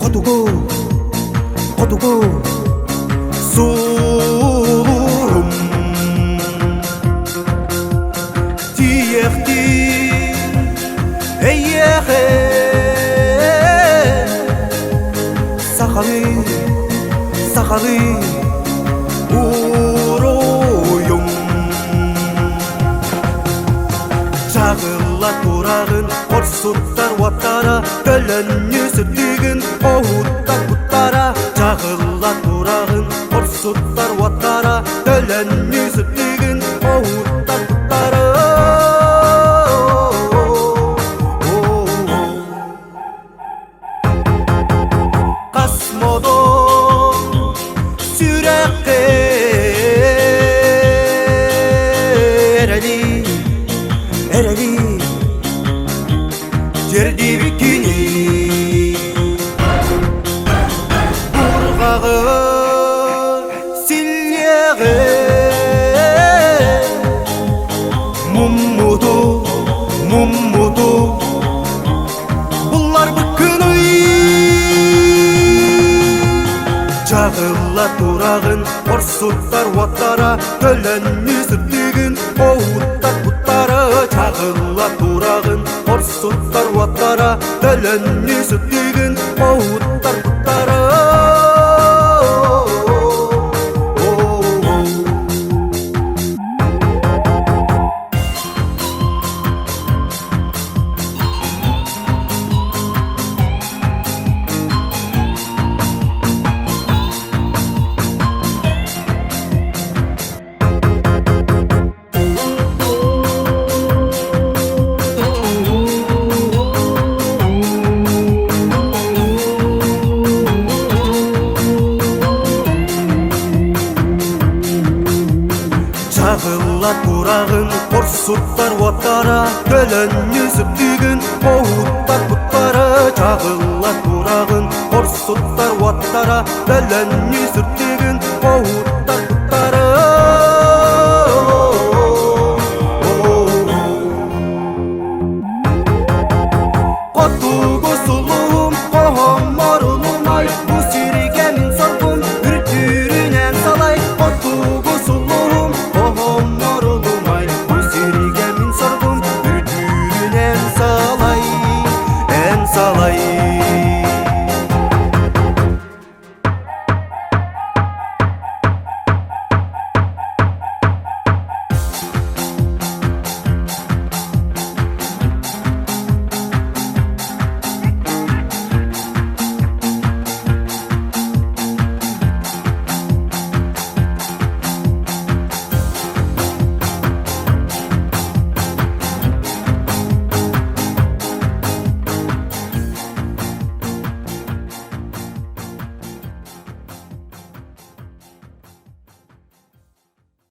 Хотугу, хотугу сулуһум Тиийэхтии эйиэхэ Сахалыы, сахалыы уруйум Чаҕылла тураҕын хорсуттар уоттара Төлөннүү сырдыгын оһуттар куттара Чаҕылла тураҕын хорсуттар уоттара Төлөннүү сырдыгын оһуттар куттара. Хас модун сүрэххэ эрэли, эрэли тиэрдибиккини Бурҕаҕы силлиэҕи муммуту, муммуту Булларбыккыный Чаҕылла тураҕын хорсуттар уоттара Төлөннүү сырдыгын оһуттар куттара Чаҕылла тураҕын хорсуттар уоттара Төлөннүү сырдыгын оһуттар куттара. Чаҕылла тураҕын хорсуттар уоттара Төлөннүү сыптыгын оһуттар куттара Чаҕылла тураҕын хорсуттар уоттара Төлөннүү сыптыгын.